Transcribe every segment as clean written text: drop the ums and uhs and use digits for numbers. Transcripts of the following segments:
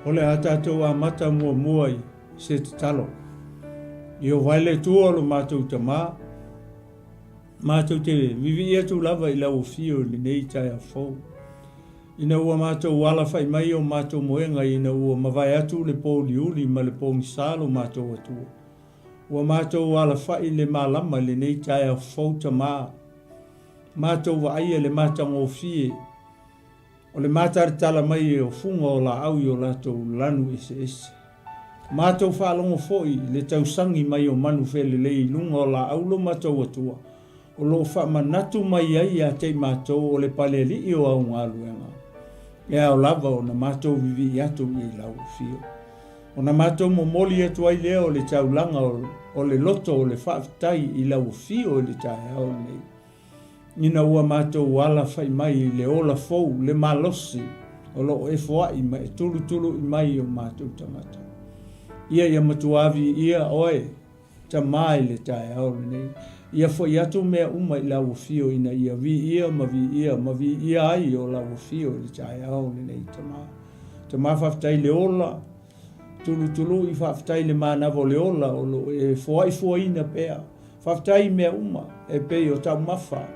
O le a tatou amata muamua i se tatalo. Ieova e le Atua o lo matou Tama, matou te vivii atu lava i lau afio i lenei taeao fou. Ina ua matou alafai mai o matou moega ina ua mavae atu le pouliuli ma le pogisa lo matou Atua. Ua matou alafai i le malama i lenei taeao fou Tama. Matou vaaia le matagofie O le matalatala mai o fuga o laau i o latou lanu eseese. Matou faalogo foi i le tausagi mai o manu felelei i luga o laau lo matou Atua, o lo o faamanatu mai ai ia te i matou o le Palealii o au galuega, e ao lava ona matou vivii atu i lau afio. Ona matou momoli atu ai lea o le taulaga o le loto o le faafetai i lau afio i le taeao lenei. Ina ua matou alafai mai i le ola fou, le malosi o lo o e foai ma e tulutuluʻi mai i o matou tagata. Ia ia matua viia oe, Tama i le taeao lenei. Ia foi atu mea uma i lau afio ina ia viia ma viia ma viia ai o lau afio i le taeao lenei, Tama. Tama faafetai i le ola, tulutuluʻi faafetai i le manava o le ola o lo o e foai fuaina pea. Faafetai i mea uma, e pei o taumafa,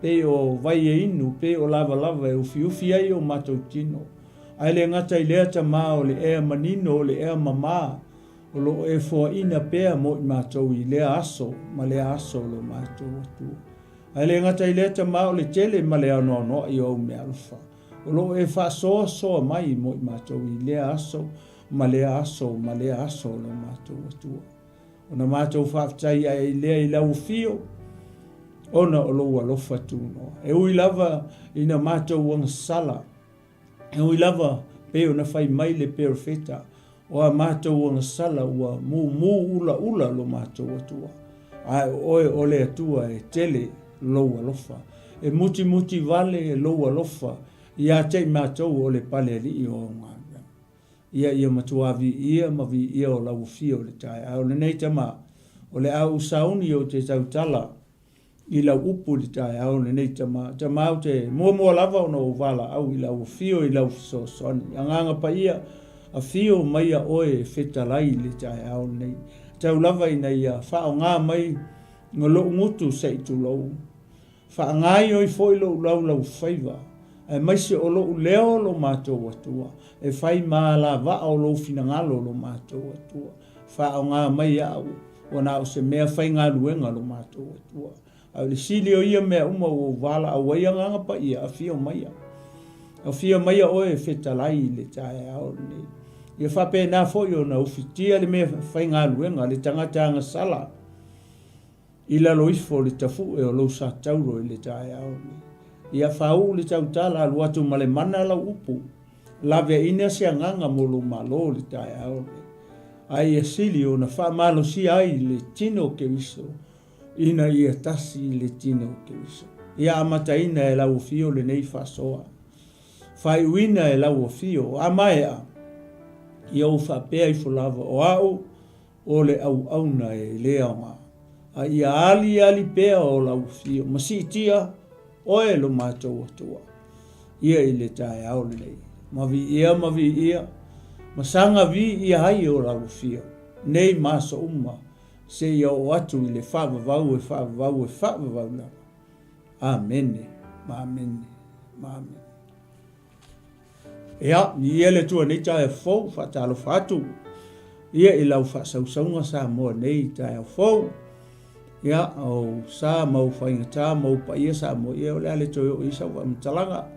pei o vai e inu, pei o lavalava e ufiufi ai o matou tino. Ae le gata i lea Tama o le ea manino o le ea mamā o lo o e foaina pea mo i matou i lea aso ma lea aso o lo matou Atua. Ae le gata i lea Tama o le tele ma le anoanoai o au meaalofa o lo o e faasoasoa mai mo i matou i lea aso ma lea aso ma lea aso o lo matou Atua. Ona matou faafetai ae ai lea i lau afio, ona o lou alofa tunoa. E ui lava ina matou agasala, e ui lava pei ona fai mai le perofeta, o a matou agasala ua mumu ulaula lo matou Atua, ae o oe o le Atua e tele lou alofa, e mutimuti vale lou alofa ia te i matou o le Palealii o au galuega. Ia ia matua viia ma viia o lau afio i le taeao lenei tama, o le a ou sauni ou te tautala i lau upu i le taeao lenei tama. Tama ou te muamua lava ona ou valaau i lau afio i lau fesoasoani. Agaga Paia, afio maia oe e fetalai i le taeao lenei. Tau lava ina ia faaaoga mai lou gutu se i tulou. Faagaoioi foi lou laulaufaiva, aemaise o lou leo lo matou Atua, e fai ma alavaa o lou finagalo lo matou Atua. Faaaoga mai au, ua na o se mea faigaluega lo matou Atua. A o le sili o ia mea uma ua ou valaau ai Agaga Paia, afio maia. Afio maia oe e fetalai i le taeao lenei. Ia faapena foi ona ufitia le mea faigaluega, le tagata agasala, I lalo ifo o le tafue o lou satauro i le taeao lenei. Ia faauu le tautala, alu atu ma le mana lau upu. Laveaina se agaga mo lou Malo i le taeao lenei. A ia sili ona faamalosia ai le tino o Keriso ina ia tasi le tino o Keriso. Ia amataina e lau afio lenei faasoa. Faaiuina e lau afio, a maea, ia ou faapea ifo lava, o au, O le auauna e le aoga, a ia aliali pea o lau afio ma siitia oe lo matou Atua ia i le taeao lenei. Ma viia ma viia ma saga viia ai o lau afio nei ma aso uma seia oo atu i le faavavau e faavavau e faavavau lava. Amene ma amene ma amene. Ia, viia le Atua nei taeao fou, faatalofa atu ia i lau faasausauga Samoa nei taeao fou. Ia, o sa ma ou faigata ma ou paia Samoa, ia o le a le toe oo i ai sau faamatalaga.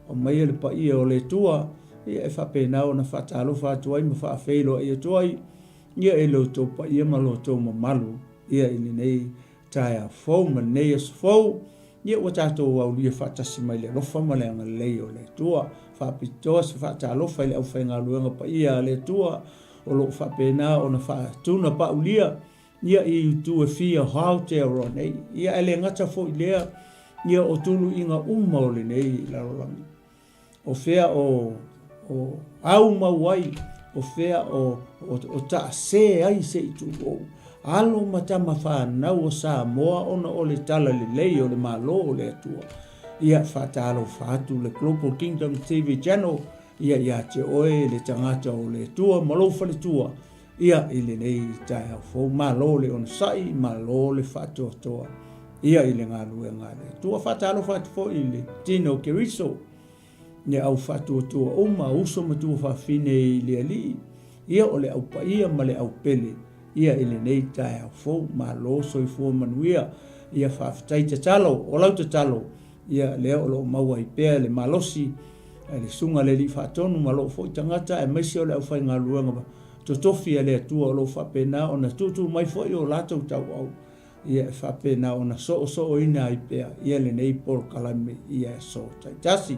Aumaia le paia o le Atua, ia e faapena ona faatalofa atu ai ma faafeiloai atu ai ia i lo outou paia ma lo outou mamalu ia i lenei Taeao fou ma lenei aso fou, ia ua tatou aulia faatasi mai le alofa ma le agalelei o le Atua. Faapitoa se faatalofa i le aufaigaluega paia a le Atua o lo o faapena ona faatuna paulia ia i itu e fia o Aotearoa nei. Ia ae le gata foi i lea, ia o tuluiga uma o lenei lalolagi. O fea o au mau ai, o fea o taasē ai se i tulou, alo ma tama fanau o Samoa ona o le talalelei o le Malo o le Atua. Ia faatalofa atu le Global Kingdom TV Channel. Ia ia te oe le tagata o le Atua ma lou faletua, ia i lenei taeao fou. Malo le onosai, malo le faatoatoa, ia i le galuega a le Atua. Faatalofa atu foi i le tino o Keriso, le au faatuatua uma, uso ma tuafafine i le Alii, ia o le au paia ma le au pele, ia i lenei taeao fou. Malo soifua manuia, ia faafetai tatalo, o lau tatalo, Ia, lea o lo o maua ai pea le malosi a le Susuga i le Alii Faatonu ma lou foi tagata aemaise o le aufaigaluega totofi a le Atua o lo o faapena ona tuutuu mai foi o latou tauau, ia e faapena ona soosooina ai pea ia lenei polokalame i aso taitasi.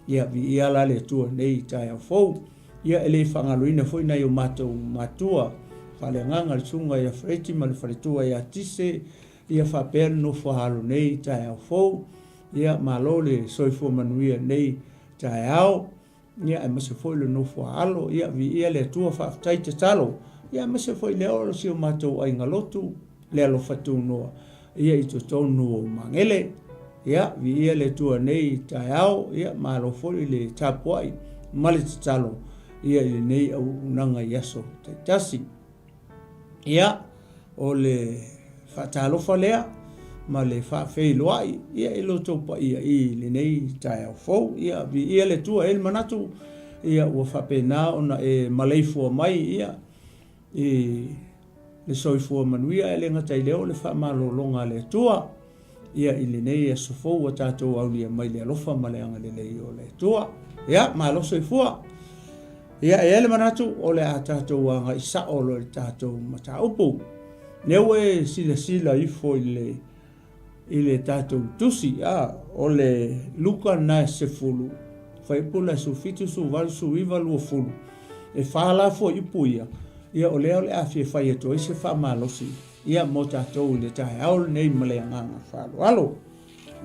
Ia, viia la le Atua i lenei taeao fou. Ia, e le faagaloina foi nai o matou matua faaleagaga, le Susuga ia Fereti ma le faletua ia Tise, Ia faapea le nofo a alo nei taeao fou. Ia malo le soifua manuia i lenei taeao. Ia aemaise foi le nofo a alo. Ia viia le Atua faafetai tatalo. Ia aemaise foi lea o si o matou aiga lotu le alofa tunoa ia i totonu o Magele. Ia viia le Atua i lenei taeao. Ia malo foi le tapuai ma le tatalo ia i lenei auaunaga i aso taitasi. Ia, o le faatalofa lea ma le faafeiloai ia i lo outou paia i lenei taeao fou. Ia, viia le Atua, e i ai le manatu ia ua faapena ona e maleifua mai ia i le soifua manuia, ae le gata i lea o le faamalologa a le Atua ia i lenei aso fou ua tatou aulia mai le alofa ma le agalelei o le Atua. Ia, malo soifua. Ia, e i ai le manatu o le a tatou agai sao loa i le tatou mataupu. Lea ua e silasila ifo i le, i le tatou tusi, a, o le Luka lena e 10, fuaiupu la e 17, 18, 19, 20. E fa la fuaiupu ia, ia o lea o le a fia fai atu ai se faamalosi, ia mo tatou i le taeao lenei ma le agaga faaaloalo.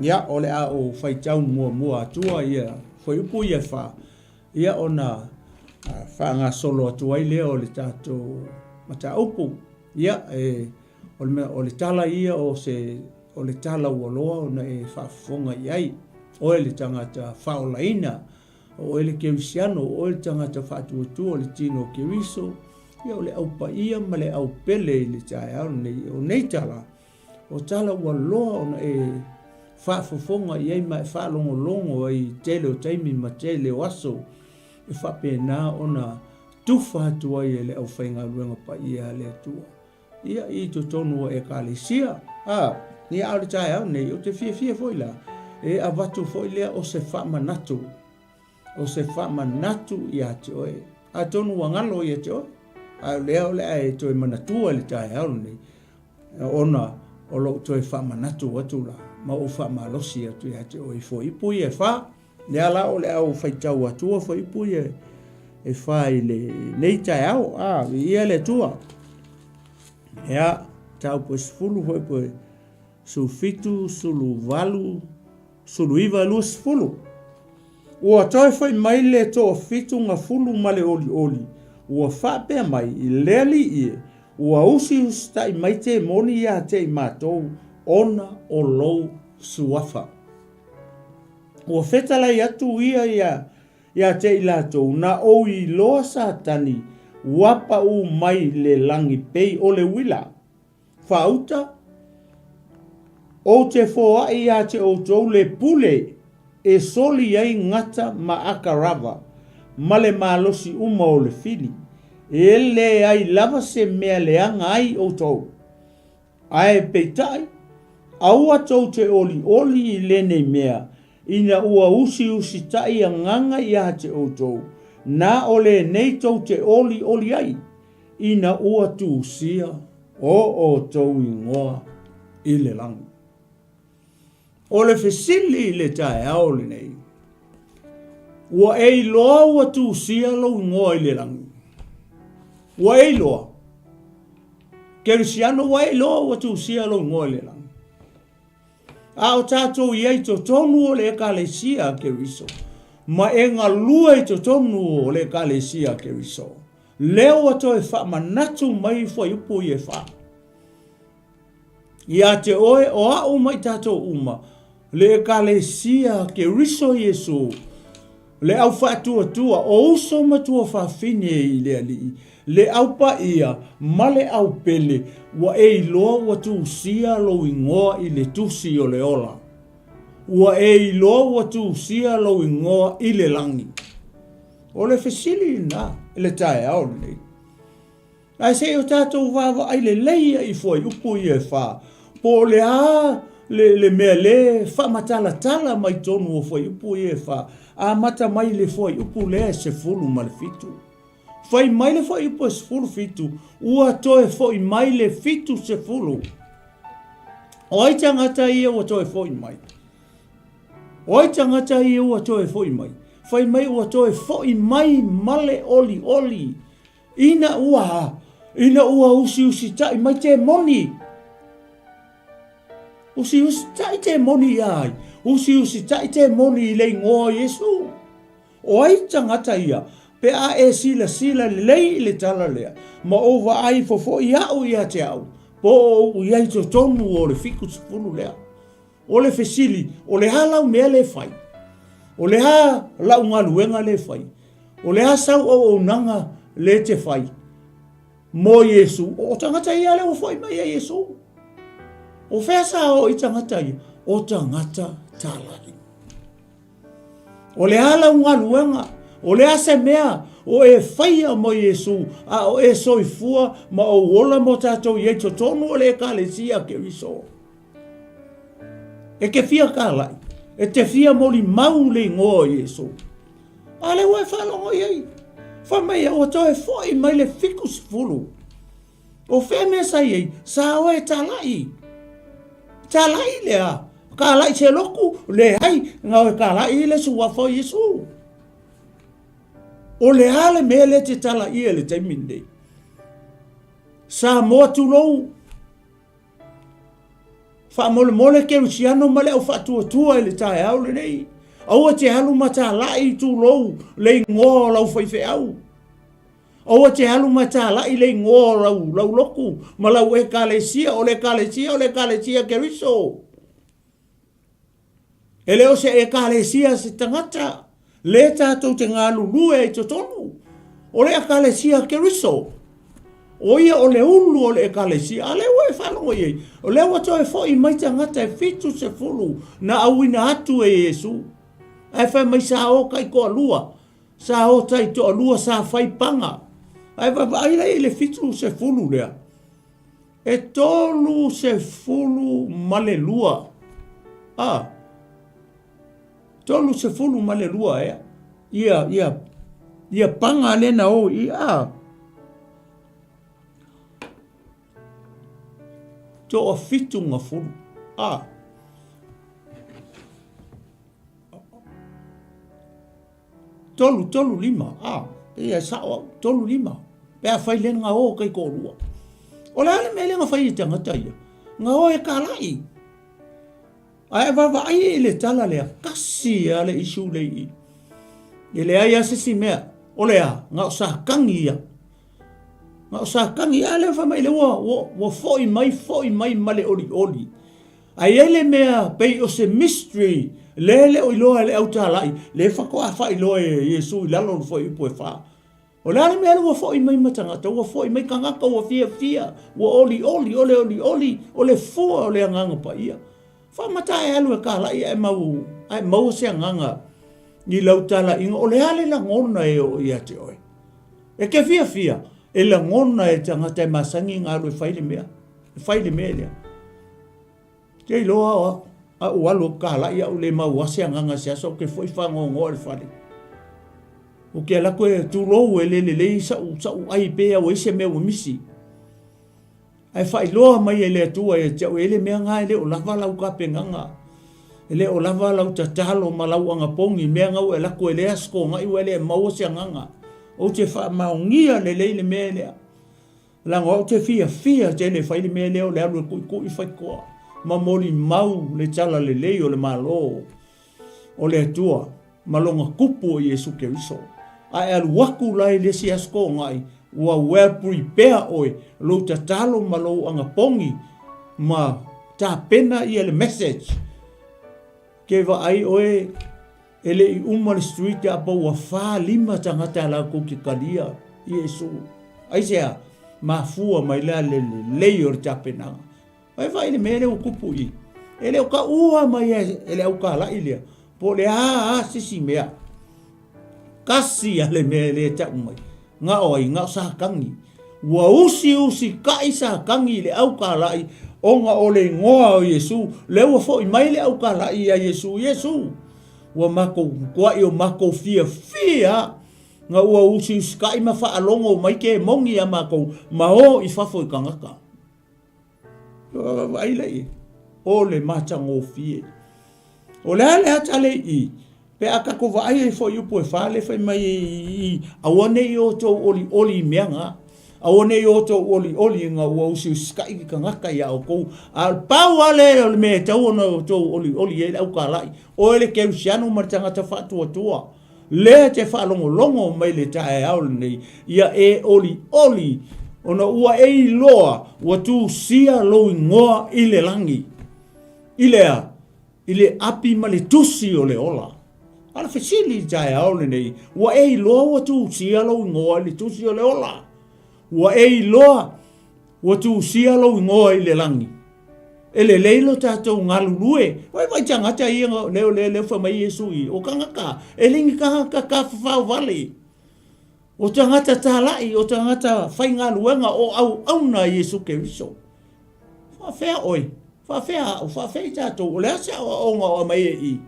Ia, o le a ou faitau muamua atua ia fuaiupu ia e fa, Ia ona faagasolo atu ai lea o le tatou mataupu. Ia, e, o le mea, o le tala ia o se, o le tala ua loa ona e faafofoga i ai. Oe le tagata faaolaina, o oe le kerisiano, o oe le tagata faatuatua o le tino o Keriso, ia o le au paia ma le au pele i le taeao lenei. O nei tala, O tala ua loa ona e faafofoga i ai ma e faalogologo ai i tele o taimi ma tele o aso e faapena ona tufa atu ai e le aufaigaluega paia a le Atua ia i totonu o Ekalesia. A, ia a o le taeao nei, ou te fiafia foi la e avatu foi lea o se faamanatu, o se faamanatu ia te oe. Atonu ua galo ia te oe, a o lea o le a e toe manatua i le taeao lenei, Ona o lou toe faamanatu atu la, ma ou faamalosi atu ia te oe i fuaiupu ia e fa. Lea la o le a ou faitau atua fuaiupu ia e fa i lenei taeao. A, viia le Atua. Ia, mataupu e 10, fuaiupu e 17, 18, 19, 20. Ua toe foi mai le toafitu gafulu ma le olioli, ua faapea mai, Le Alii e, ua usiusitaʻi mai temoni iā te i matou ona o lou suafa. Ua fetalai atu ia iā te i latou, na ou iloa Satani ua paʻū mai le lagi pei o le uila. Faauta, Ou te foai iā te outou le pule e soli ai gata ma akarava ma le malosi uma o le fili, e leai lava se mea leaga ai outou. Ae peitai, aua tou te olioli i lenei mea, ina ua usiusitai agaga iā te outou, na o lenei tou te olioli ai, ina ua tusia o outou igoa i le lagi. O le fesili i le taeao lenei, ua e iloa ua tusia lou igoa i le lagi? Ua e iloa? Kerisiano, ua e iloa ua tusia lou igoa i le lagi? A o tatou i ai i totonu o le Ekalesia a Keriso, ma e galue i totonu o le Ekalesia a Keriso, lea ua toe faamanatu mai fuaiupu ia e fa. Ia te oe o au ma i tatou uma, le Ekalesia a Keriso Iesu, Le au faatuatua, o uso ma tuafafine i le Alii, le au paia ma le au pele, ua e iloa ua tusia lou igoa i le tusi o le ola. Ua e iloa ua tusia lou igoa i le lagi. O le fesili lena i le taeao lenei. Ae se i o tatou vaavaai lelei ia i fuaiupu ia e fa, po o le a le, le mea le faamatalatala mai tonu o fuaiupu ia e fa, amata mai le fuaiupu lea e 17. Fai mai le fuaiupu e 17, ua toe foi mai le 70. O ai tagata ia ua toe foi mai? O ai tagata ia ua toe foi mai? Fai mai ua toe foi mai ma le olioli Ina ua, ina ua usiusitai mai temoni. Usiusitai temoni ia ai? Usiusitai temoni i le igoa o Iesu. O ai tagata ia? Pe a e silasila lelei i le tala lea, ma ou vaai ifo foi au ia te au, po o ou i ai totonu o le 70 lea. O le fesili, o le a lau mea lea e fai? O le a lau galuega lea e fai? O le a sau auaunaga lea e te fai mo Iesu? O tagata ia lea ua foi mai ia Iesu. O fea sa o i tagata ia? O tagata talai. O le a lau galuega? O le a se mea o e faia mo Iesu a o e soifua ma ou ola mo tatou i ai totonu o le Ekalesia a Keriso? E te fia kalai, e te fia molimau le igoa o Iesu. A lea ua e faalogo i ai. Fai mai ua toe foi mai le 70. O fea mea sa i ai? Sa o e talai. Talai lea. Kalai se loku, leai, na o e kalai le suafa o Iesu. O le a le mea lea te talaia i le taimi lenei? Samoa tulou, Faamolemole Kerisiano ma le au faatuatua i le taeao lenei. Aua te alu ma talai tulou le igoa o lau faifeau. Aua te alu ma talai le igoa o lau, lau lotu ma lau ekalesia, o le ekalesia o le ekalesia Keriso. E le o se ekalesia se tagata, le tatou te galulue ai totonu. O le ekalesia Keriso. O ia o le ulu o le ekalesia. A lea ua e faalogo i ai. O lea ua toe foi mai tagata e 70 na auina atu e Iesu. Ae fai mai sa o taitoalua. Sa o taitoalua sa fai paga. Ae vaavaai la i le 70 lea. E 32, a, 32 ea, ia, ia, ia paga lea na o i, a, toa fitu gafulu, a, 3, 3, 5, a, ia e sao au, 3, 5, pe a fai le nga o kai toalua. O le a le mea lea na fai e tagata ia? Nga o e kalai. Ae vaavaai i le tala lea, kasi a le issue le i. E leai a se isi mea, o le a, nga o Satani ia. Nga o Satani, a lea fai mai le ua, ua, ua foi mai, foi mai ma le olioli. Ae i ai le mea pei o se mystery lea e le o iloa e le au talai, lea faatoa faailoa e Iesu i lalo o le fuaiupu e fa. O le a le mea lea ua foi mai ma tagata? Ua foi mai tagata ua fiafia, ua olioli, o le olioli, o le fua o le Agaga Paia. Faamata e alu e kalai ae mau, ae maua se agaga i lau talaiga, o le a le lagona e oo ia te oe? E te fiafia, e lagona e tagata e masani ona alu e fai le mea. E fai le mea lea. Te iloa o au, au alu au kalai au le maua se agaga se aso, ou te foi fagogoa i le fale. Ou te alu atu e tulou e le lelei sa'u, sa'u ai pe au ai se mea ua misi. Ae faailoa mai e le Atua ia te au, e le mea na e le o lava lau tapenaga. E le o lava lau tatalo ma lau anapogi, mea na ua e alu atu e le aso toonai ua e le maua se agaga. Ou te faamaonia lelei le mea lea. Leaga o au te fiafia tele e fai le mea lea o le alu e tuitui faitoa ma molimau le tala lelei o le Malo o le Atua ma lona tupu o Iesu Keriso. A e alu atu la i le isi Aso Toonai, ua well prepare oe, lou tatalo ma lou anapogi ma tapena ia le message. Ke vaai oe. E le i uma le street a pau ua 4, 5 tagata latou te talia Iesu. Aisea? Mafua mai la le lelei o le tapenaga. Vai vaai le mea lea ua tupu i. E le o taua mai e le autalai lea, po o le a a se isi mea. Tasi a le mea e le tau mai. Na o ai, na o Satani. Ua usiusitai Satani i le autalai ona o le igoa o Iesu. Lea ua foi mai le autalai ia Iesu, Iesu, ua matou tuai o matou fiafia na ua usiusitai ma faalogo mai kemoni ia matou ma o i fafo i tagata. Vaai lea i ai. O le matagofie. O le a le ata lea i i? Pe a tatou vaai ai foi i upu e fa lea fai mai i i, aua ne i outou olioli i mea na. Aua ne i outou olioli ina ua usiusitai ke tagata iā outou. A pau lava lea o le mea e tatau ona outou olioli ai le autalai, oe le kerisiano ma le tagata faatuatua. Lea e te faalogologo mai le taeao lenei, ia e olioli, ona ua e iloa ua tusia lou igoa i le lagi. I le a? I le api ma le tusi o le ola. A o le fesili i le taeao lenei, ua e iloa ua tusia lou igoa i le tusi o le ola? Ua e iloa Ua tusia lou igoa i le lagi. E lelei lo tatou galulue. Ua vaai tagata ia lea lea lea fai mai Iesu i o tagata e le ni tagata tafafao vale. O tagata talai, o tagata faigaluega, o auauna a Iesu Keriso. Faafea oe, faafea au, faafea i tatou, o le a se aoaoga o aumai e i?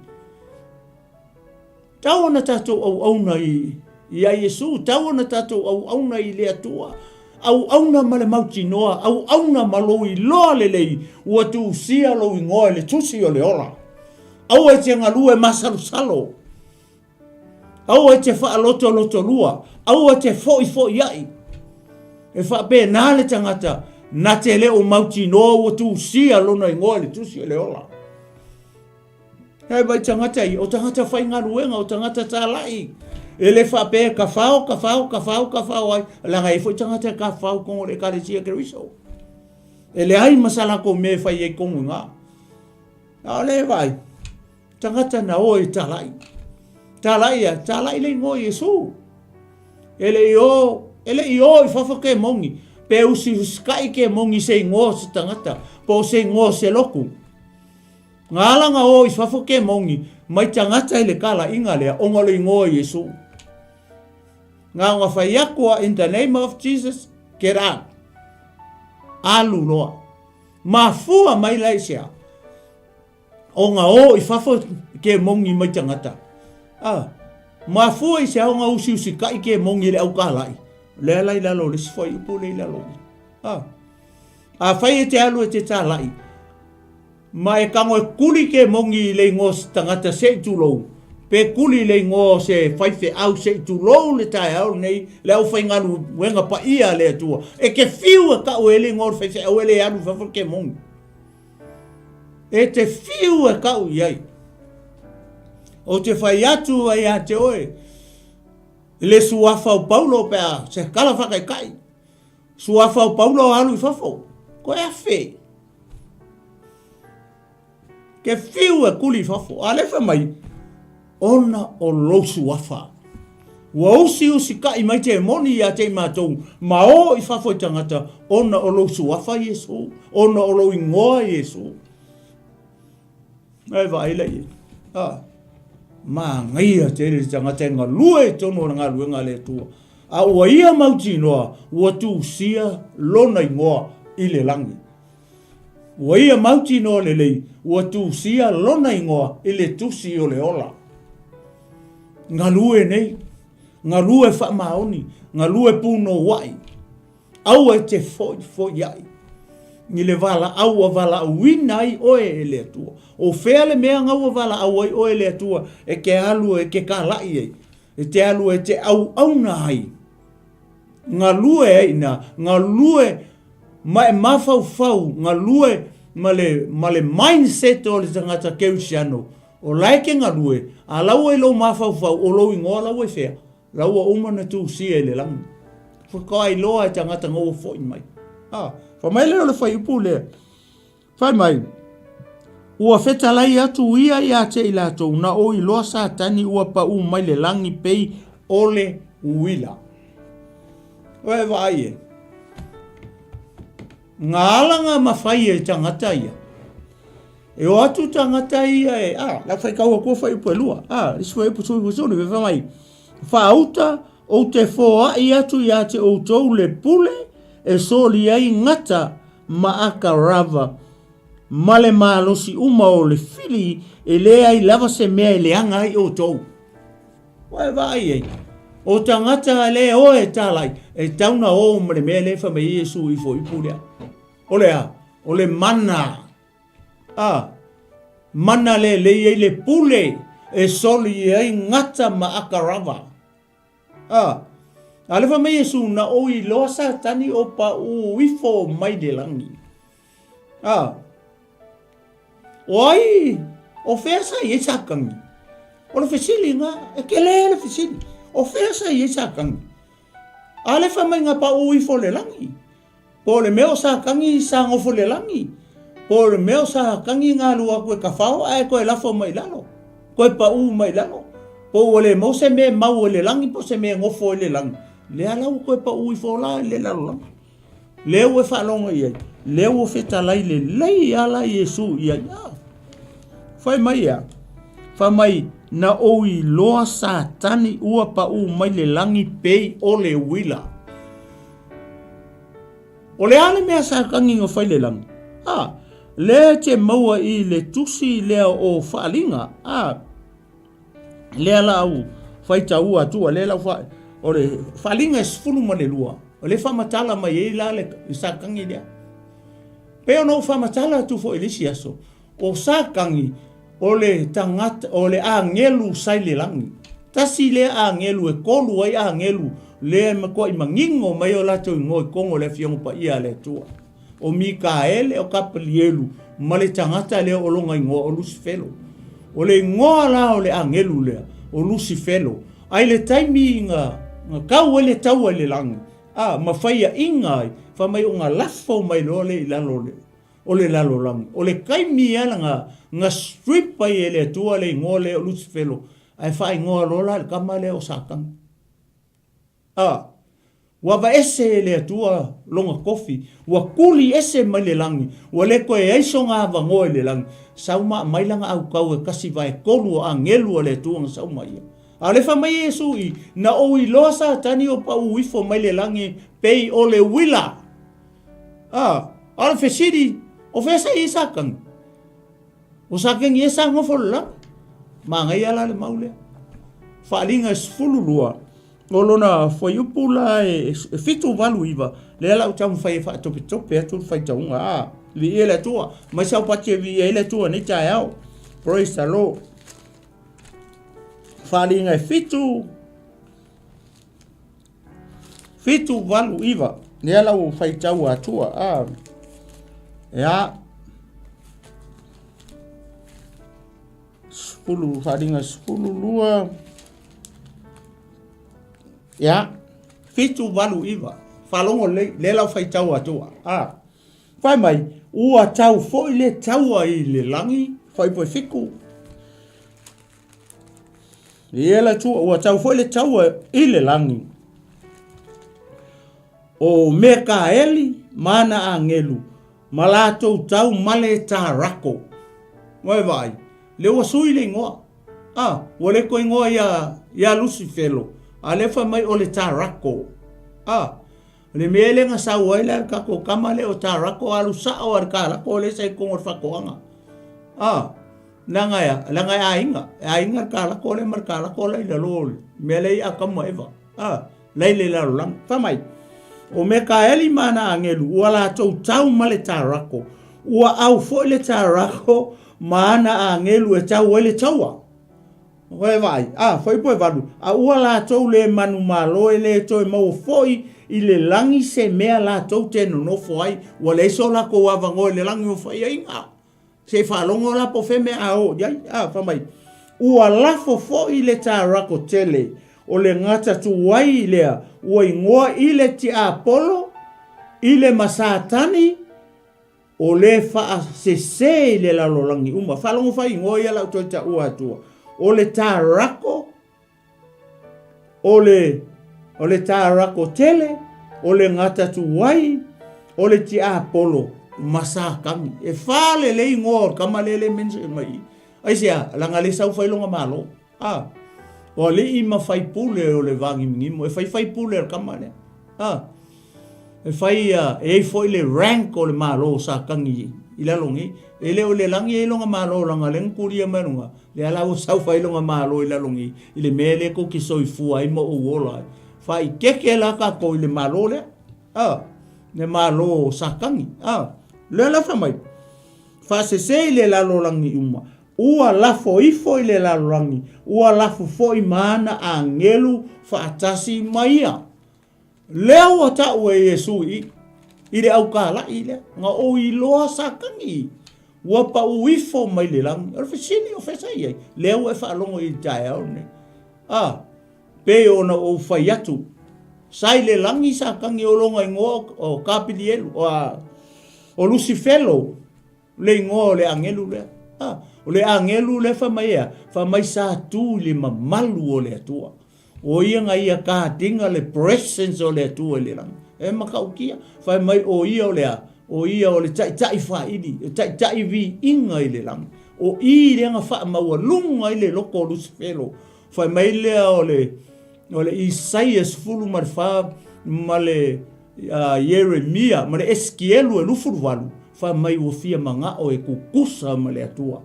Tau ona tatou auauna i, ia Iesu, tau ona tatou auauna i le Atua, auauna ma le mautinoa, auauna ma lou iloa lelei, ua tusia lou igoa i le tusi o le ola. Aua e te galue masalosalo, aua e te faalotolotolua, aua e te foifoiai. E faapena le tagata na te le o mautinoa ua tusia lona igoa i le tusi o le ola. Hei vai tagata ia, o tagata faigaluega, o tagata tāla'i. E le faapea e kawhao, kawhao, kawhao, kawhao ai. Leaga e foi tagata e kawhao kongo le ekalesia Keriso. E leai ma sa latou mea e fai ai kongo i ngā. A o le vai, tagata na o e tāla'i. Tāla'i a, tāla'i le ingoa Iesu. E le i o, e le i o i fafo kemongi. Pe usiusikai kemongi se ingoa o se tagata, po o se ingoa o se loku. Nga ala nga o i fafo kemongi mai tagata i le kalaiga lea ona o le igoa o Iesu. Nga ona fai atu a in the name of Jesus, get out. Alu loa. Mafua mai la i se a? Ona o i fafo kemongi mai tagata. Ah, mafua i se a ona usiusikai kemongi i le aukalai. Lea la i lalo o le isi fuaiupu lea i lalo. Ah. Afai e te alu e te tāla'i, ma e tago e kuli kemongi i le igoa o se tagata se i tulou, pe kuli i le igoa o se faifeau se i tulou le taeao lenei le aufaigaluega paia a le Atua, e te fiu e tau ai le igoa o le faifeau e le alu i fafo le kemongi. E te fiu e tau i ai. Ou te fai atu ai ia te oe, i le suafa o Paulo pe a se tala faataitai, Suafa o Paulo alu i fafo. Koe afe. Ke fiu e kuli i fafo. A le fai mai, ona o lou suafa. Ua usiusikai mai temoni ia te i matou, ma o i fafo i tagata, ona o lou suafa Iesu, ona o lou igoa Iesu. E vaai lea i ai. A, manaia tele le tagata e galue i totonu o le galuega a le Atua. A ua ia mautinoa, ua tusia lona igoa i le lagi. Ua ia mautinoa lelei, ua tusia lona igoa i le tusi o le ola. Galue nei, galue faamaoni, galue punouai. Aua e te foifoiai i le valaau ua valaauina ai oe e le Atua. O fea le mea na ua valaau ai oe e le Atua e te alu e te kalai ai, e te alu e te auauna ai, galue ai ina, galue ma e mafaufau, galue ma le, ma le mindset o le tagata kerisiano, o la e te galue, a la ua i lou mafaufau, o lou igoa la ua i fea? La ua uma na tusia i le lagi. Whakailoa e tagata nga ua foi mai. Ah, wha mai lea o le whaiupu lea. Whai mai. Ua fetalai atu ia ia te i latou, na ou iloa Satani ua paʻū mai le lagi pei o le uila. Ua e vaai e. Nga ala nga mafai e tagata ia. E o atu tagata ia e, a, lau faitau atua fuaiupu e lua, a, isi fuaiupu sui suli, fai mai, faauta ou te foai atu ia te outou le pule e soli ai gata ma akarava ma le malosi uma o le fili e leai lava se mea e leaga ai outou. Ua e vaai ai, o tagata le o e talai, e tau na o ma le mea lea e fai mai ai Iesu i fuaiupu lea. O le a? O le mana. A, mana le lei ai le pule e soli ai gata ma akarava. A, a le fai mai Iesu, na ou iloa Satani o paʻū ifo mai le lagi. A, o ai, o fea sa i ai Satani? O le fesili na, e tele le fesili. O fea sa i ai Satani? A le fai mai na paʻū ifo le lagi. Po o le mea o Satani sa nofo i le lagi, po o le mea o Satani na alu atu e kafao ae toe lafo mai i lalo, toe paʻū mai i lalo. Po ua le maua se mea e mau ai i le lagi po o se mea e nofo ai i le lagi, lea la ua toe paʻū ifo la i le lalolagi. Lea ua e faalogo i ai, lea ua fetalai lelei lava la Iesu i ai. Ah, fai mai ea, fai mai, na ou iloa Satani ua paʻū mai le lagi pei o le uila. O le a le mea Satani na fai le lagi? Ah, lea e te maua i le tusi lea o Faaaliga. Ah, lea la au faitaua atua, lea la fa, o le Faaaliga e 12, o lea faamatala mai ai la le Satani lea. Pei ona ou faamatala atu foi i le isi aso, o Satani o le tagata, o le agelu sa i le lagi. Tasi lea agelu e kolu ai agelu lea e matuai manino mai o latou igoa i totonu o le Afioga Paia a le Atua. O Mikaele, o Kapalielu, ma le tagata lea o lona igoa o Lusifelo. O le igoa la o le agelu lea, o Lusifelo. A i le taimi na, na tau ai le taua i le lagi, a, ma faiaʻiga ai, fai mai ona lafo mai loa lea i lalo o le, o le lalolagi. O le taimi lava lena na strip ai e le Atua le igoa lea o Lusifelo, ae faaigoa loa la i le tama lea o Satani. A, ua aveese e le Atua lona tofi, ua tuli ese mai le lagi, ua le toe ai sona avanoa i le lagi. Sau ma aumai lana autau e kasi vaetolu o agelu a le Atua na sau ma ia. A o le fai mai Iesu i, Na ou iloa Satani o paʻū ifo mai le lagi pei o le uila. A, a o le fesili, o fea sa i ai Satani? O Satani e sa nofo le lagi. Manaia la le mau lea. Faaliga e 12, o lona fuaiupu la e 79, lea la ou taumafai e faatopetope atu le faitauga. A, viia le Atua, mai sau pati e viia ai le Atua nei taeao. Praise the Lord. Faaliga e 7, 7, 8, 9. Lea la ua faitau atua. Ah. Ea. Sepuluh, faaaliga 12. Ia. 7, 8, 9. Faalogo lelei, lea la ua faitau atua. Ah. Fai mai, ua tau foi le taua i le lagi, fuaiupu e 7. Ia le Atua, ua tau foi le taua i le lagi. O Mekaeli ma ana agelu, ma latou tau ma le Tarako. Ua e vaai, lea ua sui le igoa. A, ua le toe igoa ia, ia Lusifelo, a lea fai mai o le Tarako. A, o le mea lea na sau ai la le tatou tama lea o Tarako, alu sao a le Tarako lea sa i totonu o le faatoaga. A, Leaga e a? Leaga e aiga. E aiga le kalako lea ma le kalako la i lalo o le mea lea i Atamu ma Eva. A, la i le lalolagi. Fai mai, o Mekaeli ma ana agelu, ua latou tau ma le Tarako. Ua au foi le Tarako ma ana agelu e tau ai le taua. Ua e vaai, a, foi po e valu, a ua latou le manumalo e le toe maua foi i le lagi se mea latou te nonofo ai, ua leai so latou avanoa i le lagi o faiaiga. Se i faalogo la po o fea mea a oo i ai. A, fai mai, ua lafo foi le Tarako tele, o le gata tuai lea ua igoa i le tiapolo, i le ma Satani, O le faasese i le lalolagi uma. Faalogo faaigoa ia la ou toe taua atua. O le tarako, o le, o le tarako tele, o le gatatuai, o le tiapolo ma Satani. E fale le igoa o le tama lea le mention mai i. Aisea, leaga lea sau fai lona malo. A, o alii ma faipule o le vāgimigimo, e fai faipule a le tama lea. A, e fai, e i ai foi le rank o le malo o Satani i lalo nei. E le o le lagi e i lona malo, leaga lea na tulia mai luga, lea la ua sau fai lona malo i lalo nei, i le mea lea tou te soifua ai ma ou ola ai. Faaeteete la tatou i le malo lea, a, le malo o Satani, a. Lea la fai mai, faasese i le lalolagi uma, Ua lafo ifo i le lalolagi, ua lafo foi ma ana agelu faatasi ma ia. Lea ua tau e Iesu i i le aukalaʻi lea, na ou iloa Satani ua pau ifo mai le lagi. O le fesili o fea sa i ai? Lea ua e faalogo i le taeao lenei. A, pei ona ou fai atu, sa i le lagi Satani o lona igoa o Kapilielu, o Lusifelo. Le igoa o le agelu lea. A, o le agelu lea fai mai ea, fai mai sa tu i le mamalu o le Atua. O ia na ia guard-ina le presence o le Atua i le lagi. E matautia. Fai mai o ia o le a? O ia o le taitai faili, e taitai viiga i le lagi. O i lea na faamaualuga ai le loto o Lusifelo. Fai mai lea o le, o le Isaia 14 ma le Ieremia ma le Esikielu e 28, fai mai ua fia manao e tutusa ma le Atua.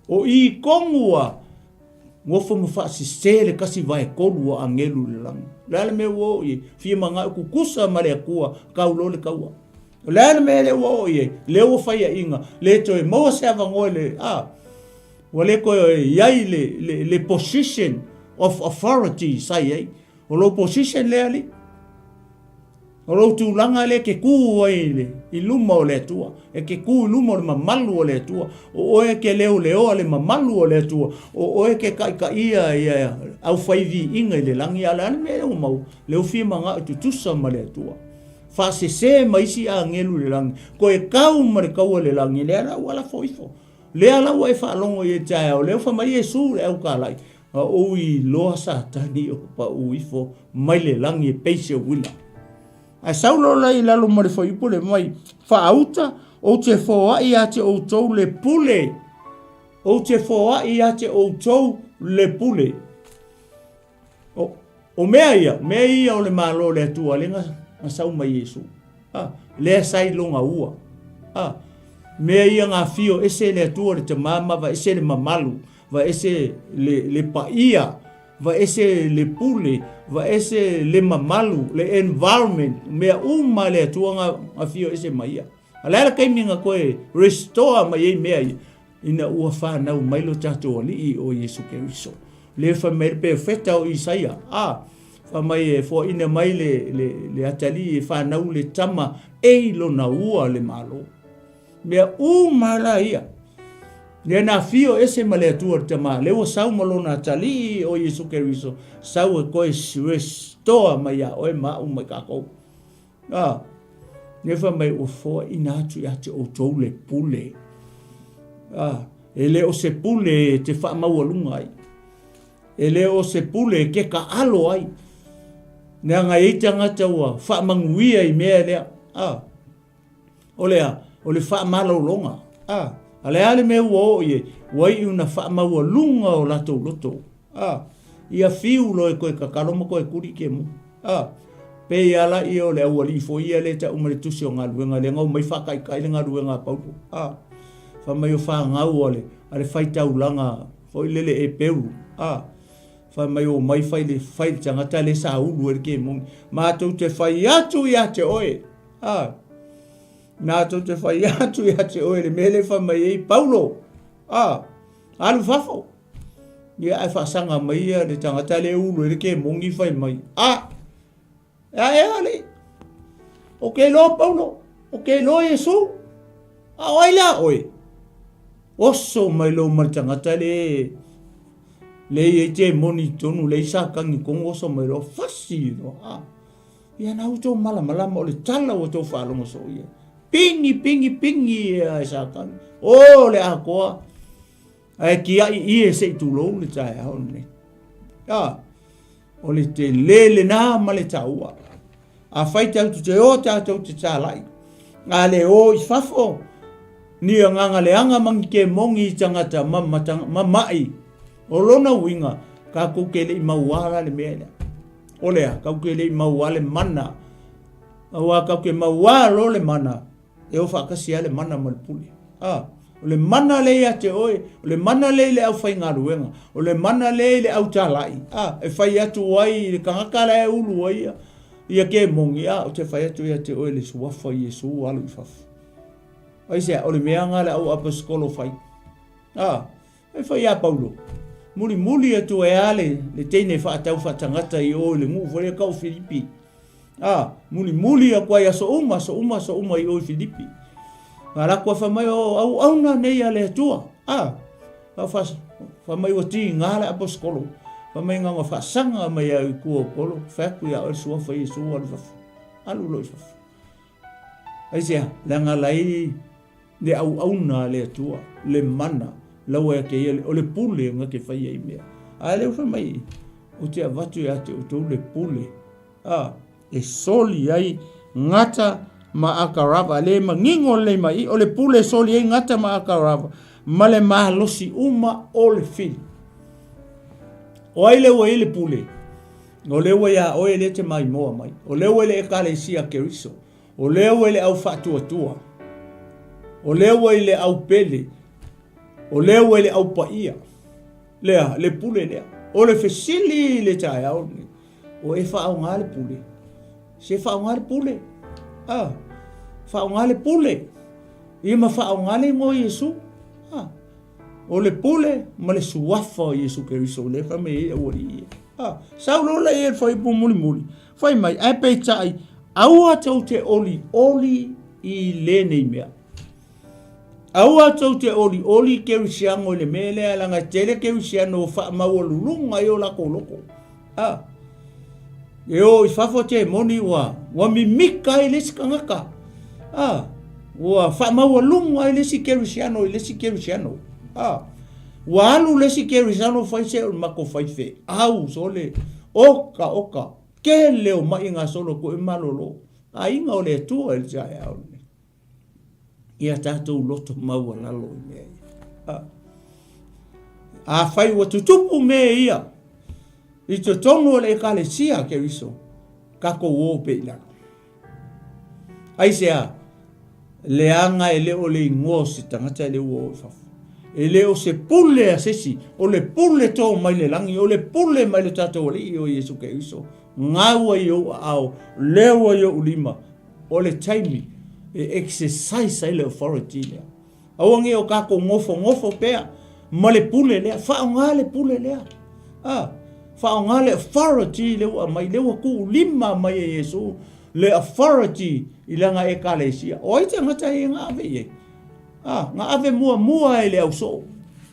O i tonu ua nofo ma faasese le kasi vaetolu o agelu i le lagi. O le a le mea ua oo i ai? Fia manao e tutusa ma le Atua, tau loa le taua. O le a le mea lea ua oo i ai? Lea ua faiaina, le toe maua se avanoa i le, a, ua le toe i ai le, le, le position of authority sa i ai. O lou position lea alii. O lou tulaga lea e te kū ai i, le, i luma o le Atua. E te kū i luma o le mamalu o le Atua. O oe e te leoleoa le mamalu o le Atua. O oe e te taitaia ia aufai viiga i le lagi. A o le a le mea lea ua maua? Lea ua fia manao e tutusa ma le Atua. Faasese ma isi agelu i le lagi. Toe tau ma le taua i le lagi. Lea la ua lafo ifo. Lea la ua e faalogo i ai i le taeao. Lea ua fai mai Iesu i le aukalai. A ou iloa Satani o pau ifo mai le lagi e pei se uila. Ae sau loa la i lalo ma le fuaiupu le mai, Faauta, ou te foai ia te outou le pule. Ou te foai ia te outou le pule. O, o mea ia, mea ia o le malo o le Atua, lea na sau mai Iesu. A, lea sa i lona ua. A, mea ia na afio ese le Atua le Tama ma va ese le mamalu, va ese le, le paia, va ese le pule, va ese le mamalu, le environment, mea uma le Atua na afio ese mai ia. A le a le taimi na toe restore mai ai mea ia? Ina ua fanau mai lo tatou Alii o Iesu Keriso. Lea fai mai le perofeta o Isaia, a, fai mai e foaina mai le, le, le atalii e fanau le tama e i lona ua le Malo. Mea uma la ia. Lea na afio ese ma le Atua le Tama, lea ua sau ma lona atalii o Iesu Keriso, sau e toe restore mai ia oe ma au mai tatou. A, lea fai mai ua foaina atu ia te outou le pule. A, e le o se pule e te faamaualuga ai. E le o se pule e te taalo ai. Leaga e i ai tagata ua faamanuia i mea lea. A, o le a? O le faamalologa. A, a le a le mea ua oo i ai? Ua iu ina faamaualuga o latou loto. A, ia fiu loa e toe tatalo ma toe tuli kemu. A, pei lava la ia o le aualii foi ia lea e tau mai le tusi o galuega, lea na omai faataitai le galuega a Paulo. A, fai mai o fanau a le, a le faitaulaga foi lele Eperu. A, fai mai omai fai le, fai le tagata lea sa ulu ai le kemoni. Matou te fai atu ia te oe. A, matou te fai atu ia te oe le mea lea fai mai ai Paulo. A, alu fafo. Ia ae faasaga mai ia le tagata lea e ulu ai le kemoni fai mai, A! E a ea alii? Ou te iloa Paulo, ou te iloa Iesu. A o ai la oe? Oso mai loa ma le tagata lea le i ai kemoni i totonu, le i Satani i totonu, oso mai loa, fasi loa. A! Ia na ua outou malamalama o le tala ua outou faalogo soo i ai. Pigi, pigi, pigi ia e Satani. O le atoa. Ae tiai ie se i tulou le taeao lenei. A, o le tele lena ma le taua. Afai tatou te o tatou te talai, a le o i fafo, ni agaga leaga ma ni kemogi i tagata ma, ma, ma mai. O lona uiga, tatou te le i mauā la le mea lea. O le a, tatou te le i mauā le mana. Aua tatou te mauā loa le mana, E o faatasi ai le mana ma le pule. A, o le mana lea ia te oe, o le mana lea i le aufaigaluega, o le mana lea i le autalai, a, e fai atu ai i le tagata la e ulu ai ia, ia kemoni, a, ou te fai atu ia te oe le suafa o Iesu alu i fafo. Aisea, o le mea lena a le au aposetolo fai. A, e fai ia Paulo, mulimuli atu ai a le, le teine faatau faatagata i o i le nuu foi lea tau o Filipi. A, mulimuli atu ai aso uma, aso uma, aso uma i o i Filipi. A latou fai mai, o auauna nei a le Atua. A, a fa, fai mai ua tiga le aposetolo. Fai mai na ona faasaga mai au i tua o Paulo, fai atu ia oe le suafa o Iesu alu i fafo. Alu loa i fafo. Aisea? Leaga la i le auauna a le Atua, le mana, laua ia te ia, o le pule na te fai ai mea. A lea ua fai mai, ou te avatu ia te outou le pule, a, e soli ai gata ma akarava. Le manino lelei mai i, o le pule e soli ai gata ma akarava, ma le malosi uma o le fili. O ai lea ua i ai le pule? O lea ua iā oe lea e te maimoa mai. O lea ua i le Ekalesia a Keriso. O lea ua i le au faatuatua. O lea ua i le au pele. O lea ua i le au paia. Lea, le pule lea. O le fesili i le taeao lenei, o e faaaoga le pule? Se faaaoga le pule. Ah, faaaoga le pule. Ia ma faaaoga le igoa o Iesu. Ah, O le pule ma le suafa o Iesu Keriso lea fai mai ai aualii ia. Ah, sau loa lea i le fuaiupu mulimuli, fai mai, ae peitai, aua tou te olioli i lenei mea. Aua tou te olioli i kerisiano i le mea lea, leaga e tele kerisiano ua faamaualuluga ai o latou loto. Ah, e o i fafo temoni ua, ua mimika ai le isi tagata. Ah, ua faamaualuga ai le isi kerisiano i le isi kerisiano. Ah, ua alu le isi kerisiano fai se o le matou faifeau sole, oka oka, tele o mai gasolo atu ai malolo. Aiga o le Atua i le taeao lenei. Ia tatou loto maualalo i mea ia. Ah. Afai ua tutupu mea ia i totonu o le Ekalesia a Keriso, tatou o pea i lalo. Aisea? Leaga e le o le igoa o se tagata lea ua o i fafo. E le o se pule a se isi, o le pule to mai le lagi, o le pule mai le tatou Alii o Iesu Keriso. Gau ai i ou aao, leo ai i ou lima, o le taimi e exercise ai le authority lea. Aua ne i o tatou nofonofo pea ma le pule lea, faaaoga le pule lea. A, faaaoga le authority lea ua aumai, lea ua tuulima mai e Iesu le authority i lana Ekalesia. O ai tagata ia na ave i ai? A, na ave muamua e le ausoo.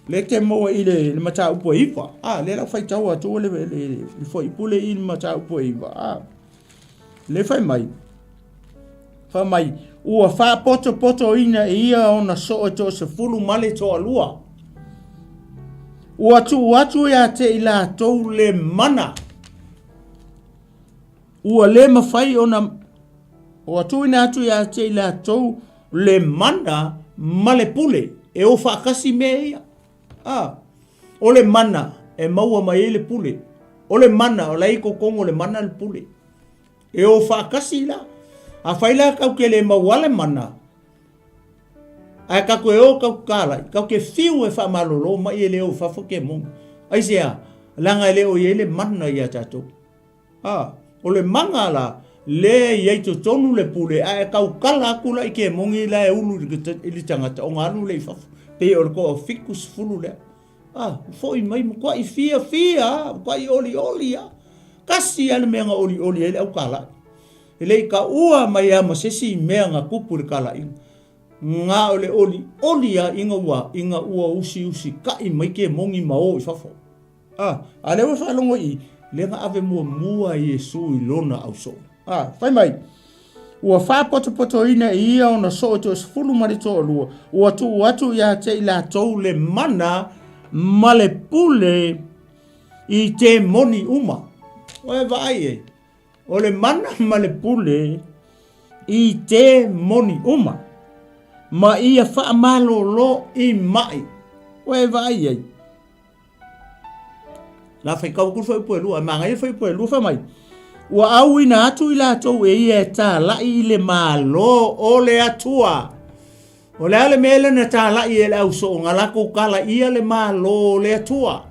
Lea e te maua i le, le mataupu e iva. A, lea la faitau atu le, le, le, le fuaipule i le mataupu e iva. A, lea fai mai, fai mai, ua faapotopotoina e ia ona soo e toasefulu ma le toalua. Ua tuu atu ia te i latou le mana. Ua le mafai ona ua tuuina atu ia te i latou le mana ma le pule e o faatasi mea ia. A, o le mana e maua mai ai le pule. O le mana, o la e i totonu o le mana le pule. E o faatasi la. Afai la tatou te le maua le mana, ae tatou e o tatou talai, tatou te fiu e faamalolo mai e le o i fafo kemoni. Aisea? Leaga e le o i ai le mana ia tatou. A, o le mana la, lea e i ai totonu le pule, a e tautala atu la i kemoni la e ulu i le tagata, ona alu lea i fafo. Pei o le toa 70 lea. A, foi mai, matuai fiafia a, matuai olioli a. Tasi lava le mea na olioli ai le autalai. E le i taua mai lava ma se isi mea na tupu i le talaiga. Na o le olioli lava ina ua, ina ua usiusikai mai kemoni ma o i fafo. A, a lea ua faalogo i i, lea na ave muamua Iesu i lona ausoo. A, fai mai, Ua faapotopotoina e ia ona soo e toasefulu ma le toalua, ua tuu atu ia te i latou le mana ma le pule i temoni uma. Ua e vaai e, o le mana ma le pule i temoni uma, ma ia faamalolo i mai. Ua e vaai ai. La faitau atu le fuaiupu e lua, e manaia le fuaiupu e lua fai mai, ua auina atu i latou e ia e talai i le Malo o le Atua. O le a le mea lea na talai e le au soo, na latou talaia le Malo o le Atua.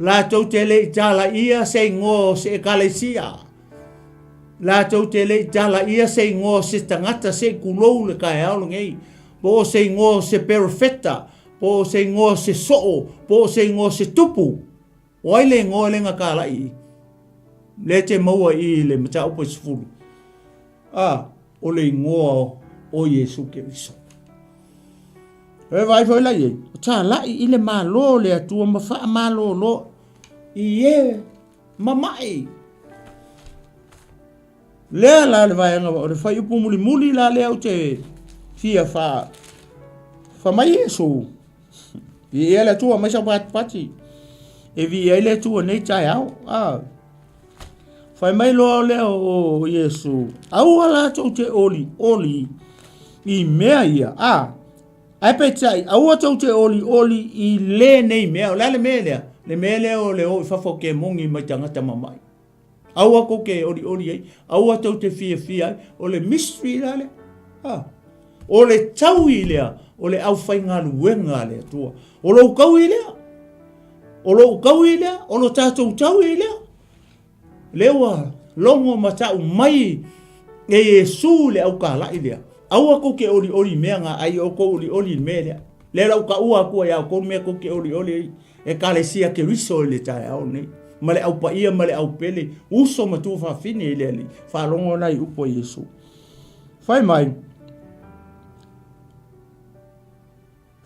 Latou te le i talaia se igoa o se ekalesia. Latou te le i talaia se igoa o se tagata se i tulou le taeao lenei. Po o se igoa o se perofeta, po o se igoa o se soo, po o se igoa o se tupu. O ai le igoa lea na talai i? Lea e te maua i i le mataupu e 10. A, o le igoa o Iesu Keriso. E vaai foi la i ai, o talai i le Malo o le Atua ma faamalolo i e mama'i. Lea la le vaega o le fuaiupu mulimuli la lea ou te fia fa fa mai Iesu. Viia le Atua mai sau patipati. E viia ai le Atua nei taeao. Ah. Fai mai loa lea o Iesu, aua latou te oli oli i mea ia. Ah. Ae peitai, aua tou te olioli i lenei mea. O le a le mea lea? Le mea lea o le o i fafo o kemoni mai tagata mama'i. Aua tou te olioli ai, aua tou te fiafia ai, o le mystery la lea. Ha. O le taui lea, o le aufaigaluega a le Atua. O lou taui lea, o lou taui lea, o lo tatou taui lea. Lea ua logo ma tau mai e Iesu le aukalai lea. Aua tou te olioli i mea na, a ia outou olioli i le mea lea. Lea la ua taua atu ai ia outou le mea tou te olioli ai. Ekalesia Keriso i le taeao nei, ma le au paia ma le au pele, uso ma tuafafine i le Alii, faalogo nai upu a Iesu. Fai mai,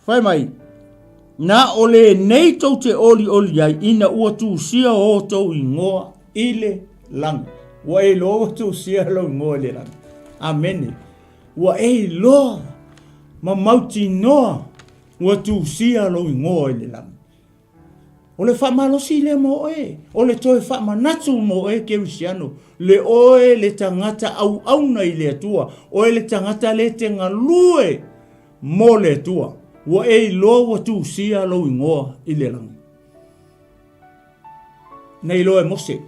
fai mai, na o lenei tou te olioli ai ina ua tusia outou igoa i le lagi. Ua e iloa ua tusia lou igoa i le lagi. Amene. Ua e iloa ma mautinoa Ua tusia lou igoa i le lagi. O le faamalosi lea mo oe, o le toe faamanatu mo oe Kerisiano, le oe le tagata auauna i le Atua, oe le tagata le te galue mo le Atua. Ua e iloa ua tusia lou igoa i le lagi. Na iloa e Mose.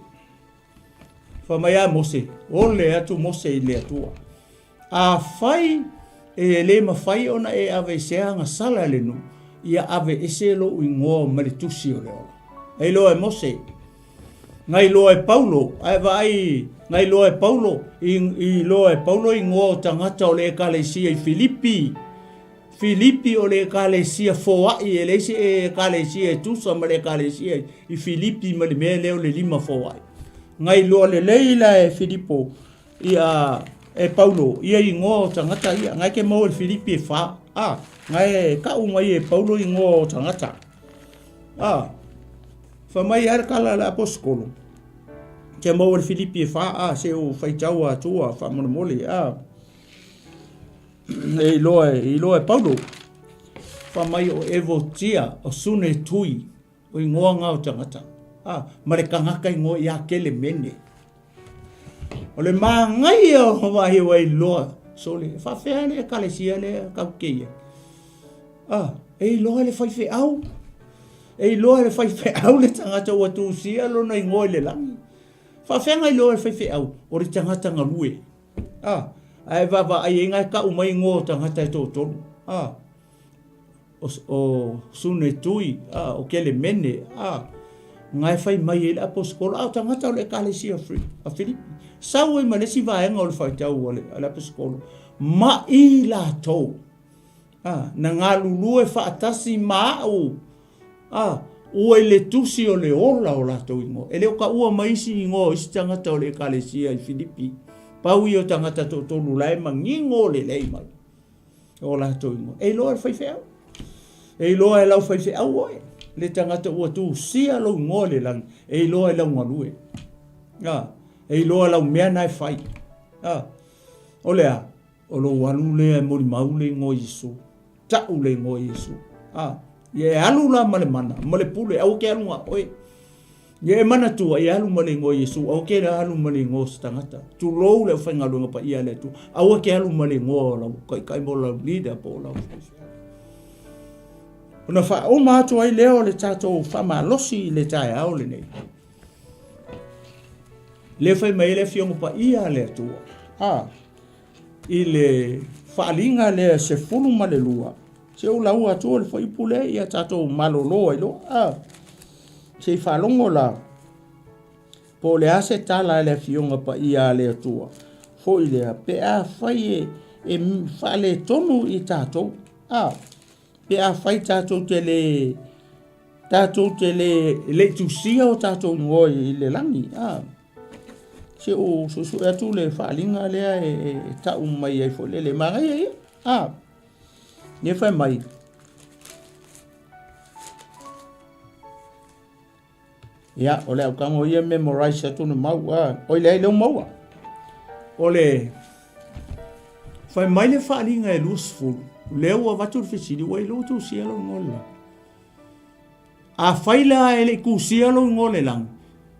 Fai mai a Mose, ole atu Mose i le Atua. Afai e le mafai ona e aveesea agasala e le nuu, ia aveese lou igoa mai le tusi o le ola. Na iloa e Mose, na iloa e Paulo, ae vaai, na iloa e Paulo, i iloa e Paulo igoa o tagata o le ekalesia i Filipi. Filipi o le ekalesia foai, e leai se ekalesia e tusa ma le ekalesia i Filipi ma le mea lea o le lima foai. Na iloa lelei la e Filipo Ia, e Paulo, ia igoa o tagata ia, ngai ke maua i Filipi e wha, a, ngai e kau mai e Paulo igoa o tagata. A, wha mai ai kala le apostolo, ke maua i Filipi e wha, a, se o whaitau a tua, wha molemole, a, e iloa, e iloa e Paulo, wha mai o Evotia, o Sune Tui, O igoa nga o tagata, a, ma le kangaka igoa ia Kelemene. O le māngaia o wahi o ai loa, sole, e whaawhea le ekalesia le kau keia. A, e iloa le whaiwheau, e iloa le whaiwheau le tangata ua tūsia lona igoa i le langi. Whaawhea ngai loa le whaiwheau, o le tangata ngalue. A, ae vaavaai ai ngai kau mai igoa o tagata e tōtolu. A, o Sune Tui, a, o Kelemene, a, nga e fai mai ai le aposetolo, a o tagata o le ekalesia a Filipi. Sau ai ma le isi vaega o le faitau a le aposetolo, ma i latou, a, na galulue faatasi ma au, a, ua i le tusi o le ola o latou igoa. E le o taua mai isi igoa o isi tagata o le ekalesia i Filipi, pau ia o tagata toatolu la e manino lelei mai. O latou igoa. E iloa e le faifeau. E iloa e lau faifeau oe. Le tagata ua tusia lou igoa i le lagi. E iloa e lau galue. A, e iloa lau mea na e fai. A, O le a? O lou alu lea e molimau le igoa o Iesu. Tau le igoa o Iesu. A, ia e alu la ma le mana, ma le pule, aua ke alu na oe. Ia e manatua, ia alu ma le igoa o Iesu, aua ke alu ma le igoa o se tagata. Tulou le aufaigaluega paia a le Atua, aua ke alu ma le igoa o lau taitai po o lau leader po o lau faifeau. Ona faauma atu ai lea o le tatou faamalosi i le taeao lenei. Lea fai mai ai le Afioga Paia a le Atua, a, i le faaaliga lea 12, se i ou lauga atu le fuaiupu lea ia tatou malolo ai loa, a, se i faalogo la, po o le a se tala a le Afioga Paia a le Atua, foi lea, pe afai e, e faaletonu i tatou, a, pe afai tatou te le tatou te le le i tusia o tatou igoa i le lagi a se ou suesue atu le faaaliga lea e, e tau mai ai foi lele manaia ia a ne fai mai Ia, o le au tago ia memorize atu na mau, a, oi leai lea ua maua. O le, fai mai le faaaliga e 20, lea ua avatu le fesili, ua iloa ua tusia lou igoa i le lagi. Afai la e le i tusia lou igoa i le lagi,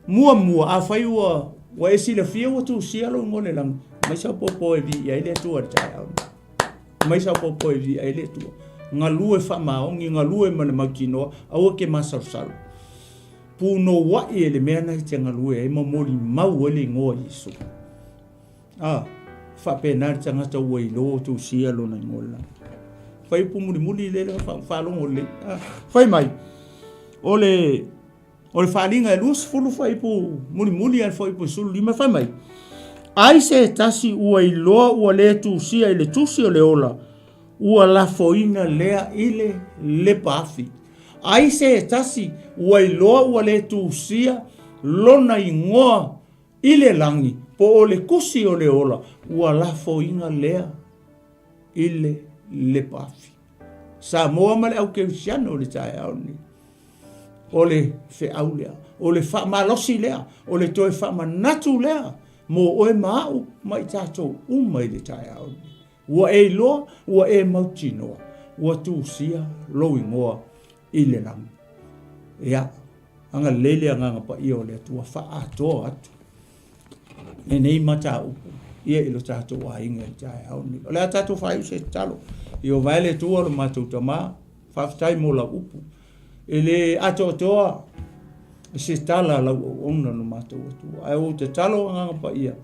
muamua, afai ua, ua e silafia ua tusia lou igoa i le lagi, aumai sau popo e viia ai le Atua i le taeao lenei. Aumai sau popo e viia ai le Atua. Galue faamaoni, galue ma le mautinoa, aua ke masalosalo. Punouai e le mea na e te galue ai ma molimau ai le igoa o Iesu. A, faapena le tagata ua iloa tusia lona igoa i le lagi. Fai upu mulimuli le le faalogo lelei. A, fai mai, o le O le faaaliga e 20 fuaiupu mulimuli a le fuaiupu 15 fai mai, Ai se tasi ua iloa ua le tusia i le tusi o le ola, ua lafoina lea i le lepa afi. Ai se tasi ua iloa ua le tusia lona igoa i le lagi, po o le tusi o le ola, ua lafoina lea i le lepa afi. Samoa ma le au kerisiano i le taeao lenei. O le feau lea, o le faamalosi lea, o le toe faamanatu lea mo oe ma au ma i tatou uma i le taeao lenei. Ua e iloa, ua e mautinoa, ua tusia lou igoa i le lagi. Ia, agalelei le Agaga Paia o le Atua faaatoa atu lenei mataupu ia i lo tatou aiga i le taeao lenei. O le a tatou faaiu se tatalo. Ieova e le Atua lo matou Tama, faafetai mo lau upu. E le atoatoa se tala a lau auauna lo matou Atua. Ae ua ou tatalo Agaga Paia,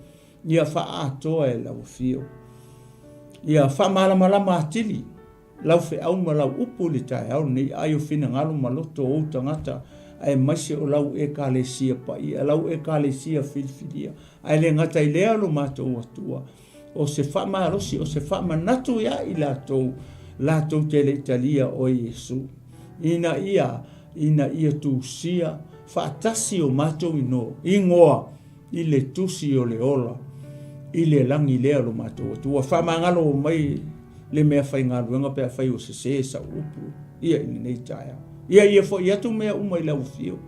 ia faaatoa e lau afio. Ia faamalamalama atili lau feau ma lau upu i le taeao lenei, ai o finagalo ma loto o ou tagata, aemaise o lau Ekalesia paia, lau Ekalesia filifilia. Ae le gata i lea lo matou Atua, o se faamalosi, o se faamanatu ia i latou, latou te le i talia oe Iesu, ina ia, ina ia tusia faatasi o matou igoa i le tusi o le ola i le lagi lea lo matou Atua. Faamagalo mai le mea faigaluega pe afai ua sese sau upu ia i lenei taeao. Ia ia foi atu mea uma i lau afio,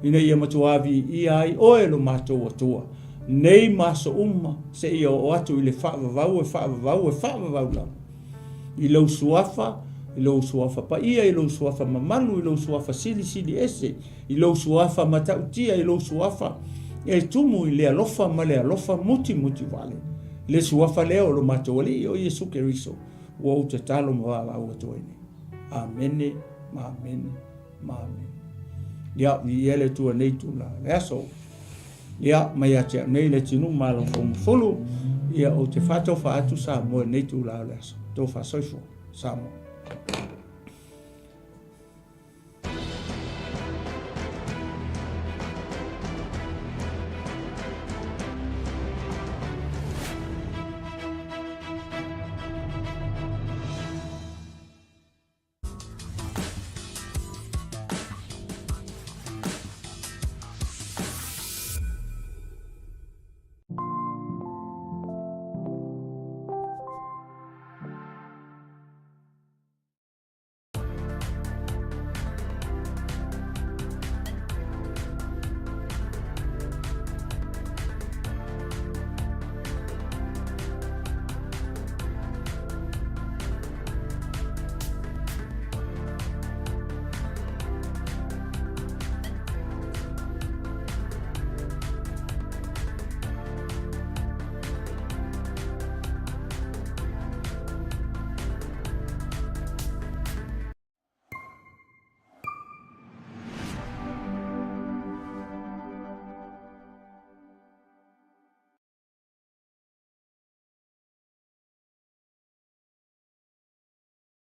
ina ia matua viia ai oe lo matou Atua, nei ma aso uma, seia oo atu i le faavavau e faavavau e faavavau lava. I lou suafa, i lou suafa paia, i lou suafa mamalu, i lou suafa silisili ese, i lou suafa matautia, i lou suafa e tumu i le alofa ma le alofa mutimuti vale. Le suafa lea o lo matou Alii o Iesu Keriso, ua ou tatalo ma valaau atu ai nei. Amene, ma amene, ma amene. Ia, viia le Atua nei itula o le aso. Ia, mai ia te au nei Leatinuu Malo Fougafulu, ia ou te faatofa atu Samoa i nei itula o le aso. Tofa soifua, Samoa.